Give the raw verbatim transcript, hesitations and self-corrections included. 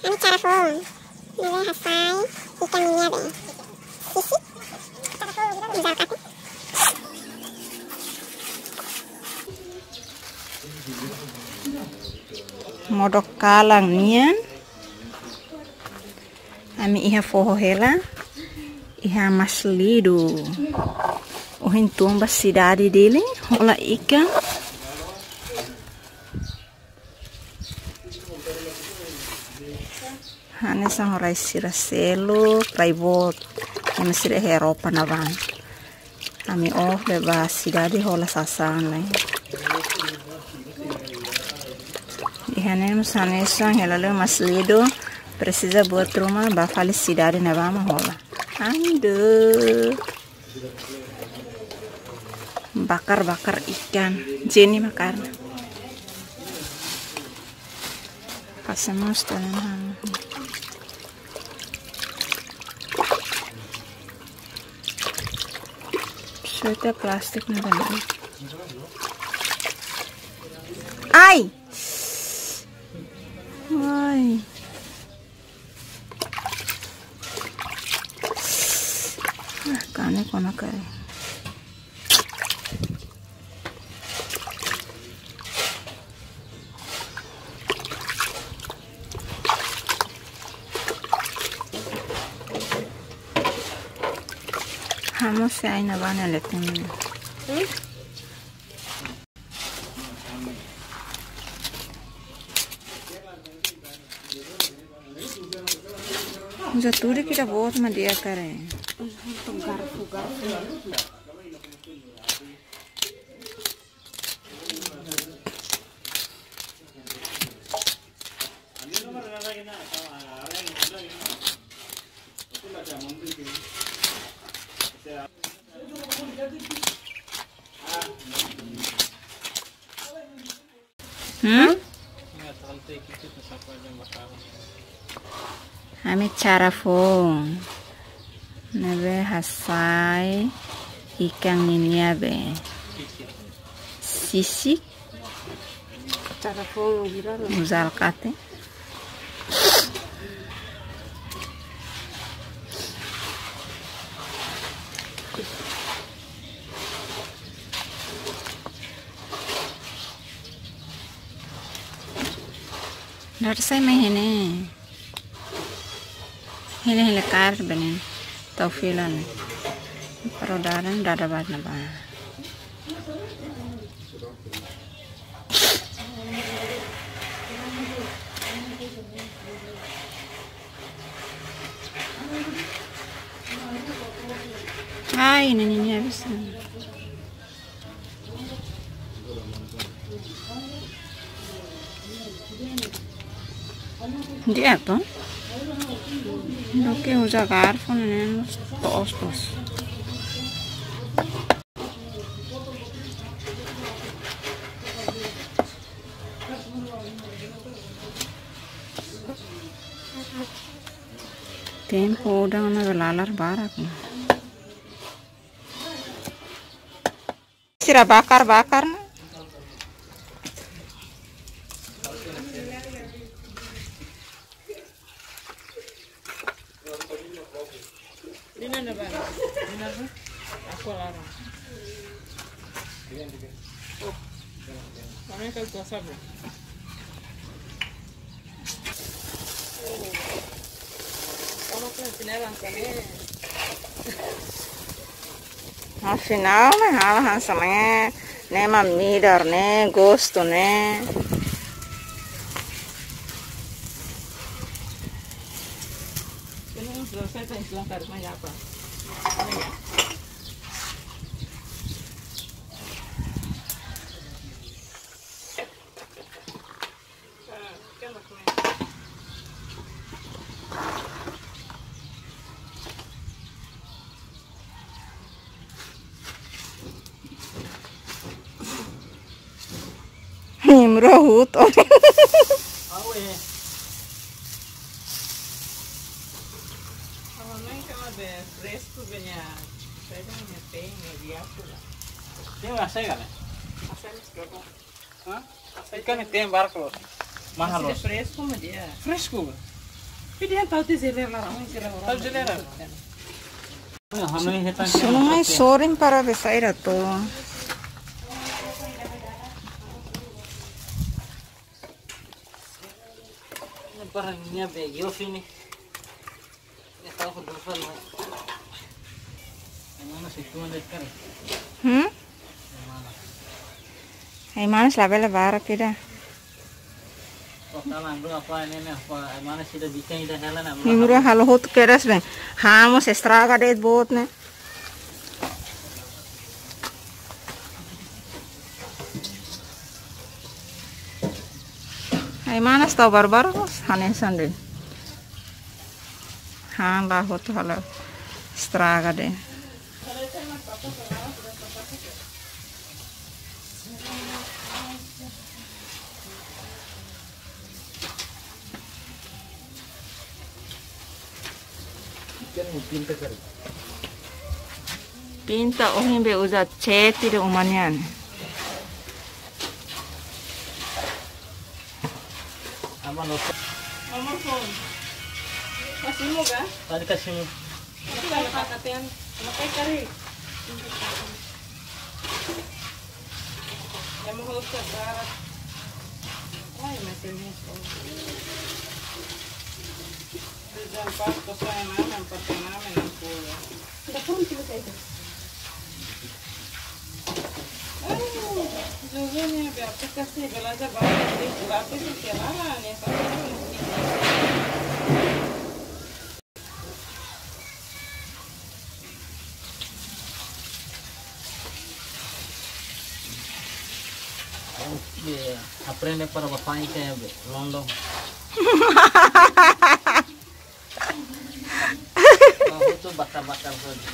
Ami cara foun. Ne'ebé hasai ikan ninia be. Sisik. Uza alkate. Modok kalan nian. Ami iha foho hela. Iha Maslido. Ohin tun ba sidade Dili. Hola ikan. Hanesan ho rai sira seluk, rai boot. Ema sira iha Europa ne'ebá. Ami oh be ba sidade hola sasán lai. Iha ne'e mós hanesan hela le Maslido. Presiza buat ruma ba fali sidade ne'ebá mak hola. Andu. Bakar-bakar ikan. Jenny makan. Pasemos tanah. Sudah plastik nih, Bang. Ai. Ai. Ah, kane kona kai. Hamo se aina bana le tun. Hmm? Uza tudu kira boot mak di'ak karik. Hmm? Ami cara foun. Ne'ebé hasai ikan ninia be. Sisik. Cara foun, uza alkate. Dada sai mai hene. Hene hene kar benen. Tau filan. Para dada, dada bá ne'ebá. Ai, ne'e ninia habis. Di'ak to? Duké uza garfo ne'e to'os to'os. Tempu udan ona be lalar barak. Sira bakar-bakar ona. Dina na ba? Dina na? Aku larang. Oh. Mana kau tuh sabar? Afinál, ne'e halo hanesan ne'e, ne'e mak midar ne'e, gostu ne'e. Imro huto. Awe. Awe, main kama be fresku be nia. Saya kan nia tem, nia dia pula. Tem, asai kan? Asai mas berapa? Hah? Ikan ne'e tem barco. Mahal. Masih loos. Fresku mak di'ak. Fresku. Tau jeleira. Sunu mai sorin para be saida to. Para nia be yo fini. Hmm? Ai manas labele barak ida. Mimura halo hotu kedas be. Hamos estraga de'it boot ne'e. Ai manas tau barbar mós hanesan de'it. Han la hotu halo estraga de'it. Pinta ohin be uza chat ida uma nian. Ama no. Mama phone. Kasimu ga? Tadi kasimu. Itu kan pakai ten. Pakai kari. Ya mau host ke barat. Ai, masih nih. Sudah empat kosong enam, empat enam, enam puluh. Sudah pun kita itu. Ai, jogo ni biar kita sih belajar banyak di gratis sih, kira ni. Aprende para bafai ke London. Bahu tu bakar-bakar saja.